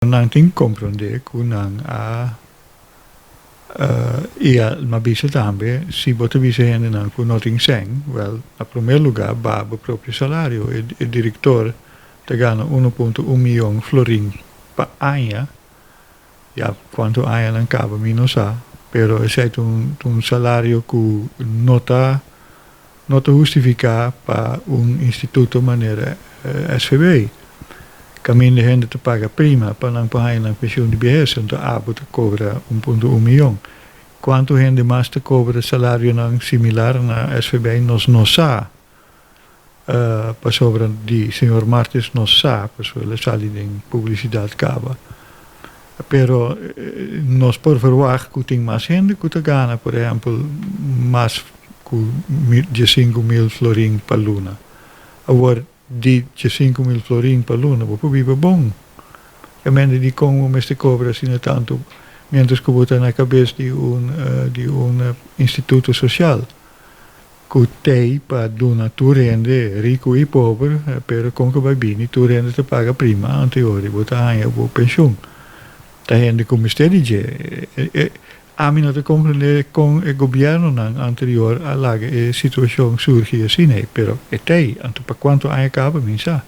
Nan tin komprondé ku nan a i a m'a bisa tambe, si bo ta bisa hendenan ku no tin sèn, wèl, na promé lugá baha bo propio salario. E direktor ta gana 1.1 mion florin pa aña, ya kuantu aña nan kaba mi no sa, pero esei ta un salario ku no ta hustifiká pa un instituto manera SVB. Kaminda hende ta paga prima pa nan por haña nan penshun di behes, anto abo ta kobra 1.1 mion. Kuantu hende mas ta kobra salarionan similar na SVB nos no sa. Pasobra di señor Martes nos sa, pasobra el a sali den publisidat kaba. Pero nos por verwacht ku tin mas hende ku ta gana, por ehèmpel, mas ku 15.000 florin pa luna. Awor, di 15.000 florin pa luna, bo por biba bon. E mente di kon mester kobra asina tantu, mientras ku bo ta na kabes di un instituto sosial ku t'ei pa duna tur hende, riku i pober, pero kon ku bai bini, tur hende ta paga prima anterior, bo ta haña bo penshun. Ta hende ku mester di dje. Ami no ta komprondé kon e gobièrnunan anterior a laga e situashon surgi asina, pero e t'ei, anto pa kuantu aña kaba, mi sa.